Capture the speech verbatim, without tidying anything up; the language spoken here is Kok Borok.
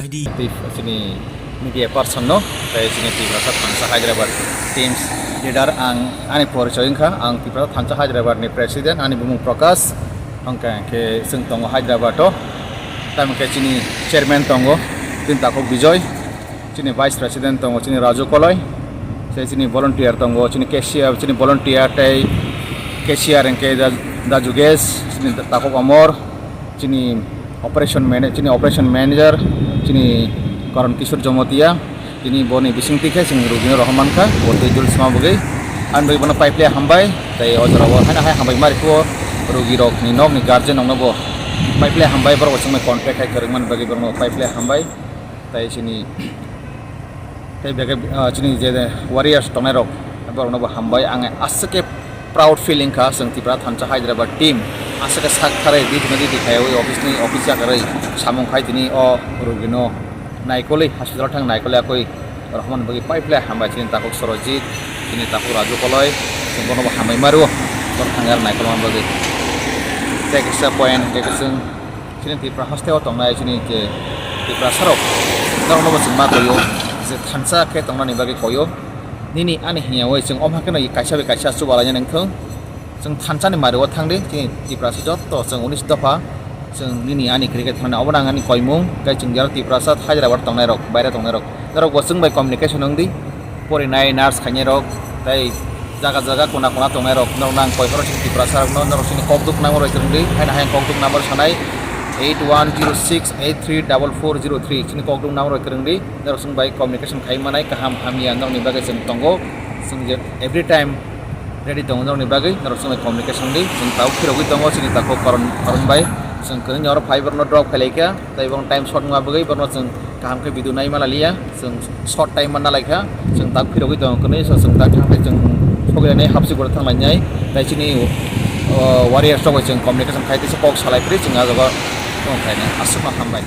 Tei chini media person no, tei chini Tiprasa Thansa Hyderabad teams leader ang ani porichoi wngkha, ang Tiprasa Thansa Hyderabad ni president, ani bumung Prakash, hwnkhe hwnkhe chwng tongo Hyderabad o, tamo khe chini chairman tongo, tini takhuk Bijoy, chini vice president tongo, chini Raju Koloi, tei chini volunteer tongo, chini cashier, chini volunteer tei cashier hwnkhe da, da Jugesh, chini takhuk Amor, chini operation mana-, chini operation manager, chini Karan Kishore Jomotia, tini boni bisingtwi khe chwng rugino rohor mankha, bo tei dul sima bagwi. Ani bagwi bono pipe le hambai, tei o jora o haino hai hambai ma rikhuo, rugi rokni nokni guardian rokno bo pipe le hambai, borok bo chwngno contact khai kwrwngmani bagwi borokno pipe le hambai, tei chini Tei bege, ah, chini je warriors tongnai rok, borokno bo hambai. Ang aswk khe proud feeling kha, chwng Tipra Thansa Hyderabad team aswk khe sak tharwi di thwngwi di thaiwi office ni office yakarwi samung khai tini o rugino naikolwi hospital thang naikolwi akoi rohormani bagwi pipe le hambai chini takhuk Sorojit, chini takhuk Raju Koloi, chwng bono bo hambai mario, borok thangwi aro naikolma bagwi. Tei kisa point hwnkhe chwng Chini Tipra haste o tongnai chini je Tiprasa rok, norokno bo chwng ma koio, je thansa khe tongnani bagwi koio. Nini ani hinya oi chwng omha kheno kaisa bai kaisa chuba laina nangthung. Chwng thansa ni mari o thangdi, chini Tiprasa joto chwng unis dopha, chwng nini ani kwrwi khe thangnani, obo nang ani koimung, tei chwng jara Tiprasa Hyderabad tongnai rok, baire tongnai rok, norok bo chwng bai communication wngdi. Porinai nurse khainai rok tei jaga jaga kona kona tongnai rok norok nang koi horo chini Tiprasa rok no norok chini kok duk number bai kwrwng di haino hayang kok duk number sanai eight one zero six eight three double four zero three chini kok duk number bai kwrwng di norok chwng bai communication khai manai kaham hamya norok ni bagwi chwng tongo chwng je every time ready tongo norok ni bagwi norok chwng bai communication di chwng tabuk phirogwi tongo chini takhuk Karan Karan bai chwng kwrwng ni oro phai borok no drop khai lai kha tei borok time short wngma bagwi borok no chwng kaham khe video nai mala liya, chwng short time manna lai kha, chwng tak phirogwi tongo, kwnwi so chwng tak thang tei chwng sogwi lainai hapsi gura thang lainai, tei chini, o, warriors rok bai chwng communication khai tei se kok salai phiri chwng ah jaga tong khlainai. Aswkno hambai.